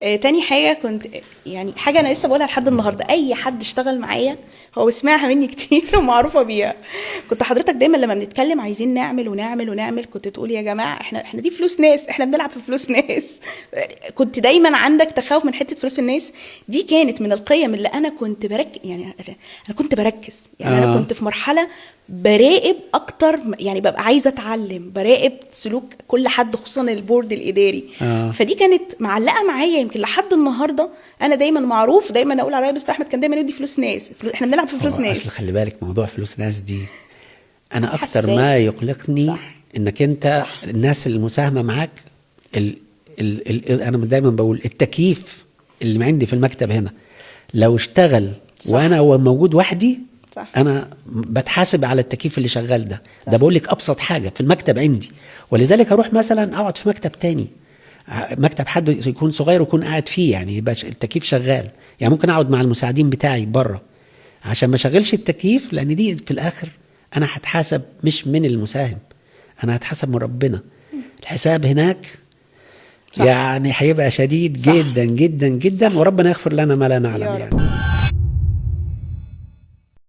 تاني حاجة كنت، يعني حاجة انا لسه بقولها لحد النهارده، اي حد اشتغل معايا هو سمعها مني كتير ومعروفة بيها. كنت حضرتك دايما لما بنتكلم عايزين نعمل ونعمل ونعمل، كنت تقول يا جماعة احنا دي فلوس ناس، احنا بنلعب في فلوس ناس. كنت دايما عندك تخوف من حتة فلوس الناس دي. كانت من القيم اللي انا كنت بركز، يعني انا كنت بركز، يعني انا كنت في مرحلة براقب اكتر، يعني ببقى عايزه اتعلم، براقب سلوك كل حد، خصوصا ال board الاداري. فدي كانت معلقه معايا يمكن لحد النهارده. انا دايما معروف، دايما اقول على رأي مستر احمد كان دايما يدي فلوس ناس، احنا بنلعب في فلوس هو ناس. اصل خلي بالك موضوع فلوس ناس دي انا اكتر حساس. ما يقلقني انك انت الناس المساهمة معاك ال انا دايما بقول التكييف اللي عندي في المكتب هنا لو اشتغل وانا موجود وحدي، انا بتحاسب على التكييف اللي شغال ده. ده بقول لك ابسط حاجة في المكتب عندي. ولذلك اروح مثلا اقعد في مكتب تاني، مكتب حد يكون صغير ويكون قاعد فيه، يعني يبقى التكييف شغال. يعني ممكن اقعد مع المساعدين بتاعي بره عشان ما اشغلش التكييف، لان دي في الاخر انا هتحاسب مش من المساهم، انا هتحاسب من ربنا. الحساب هناك يعني هيبقى شديد جدا جدا جدا، وربنا يغفر لنا ما لا نعلم. يا رب. يعني.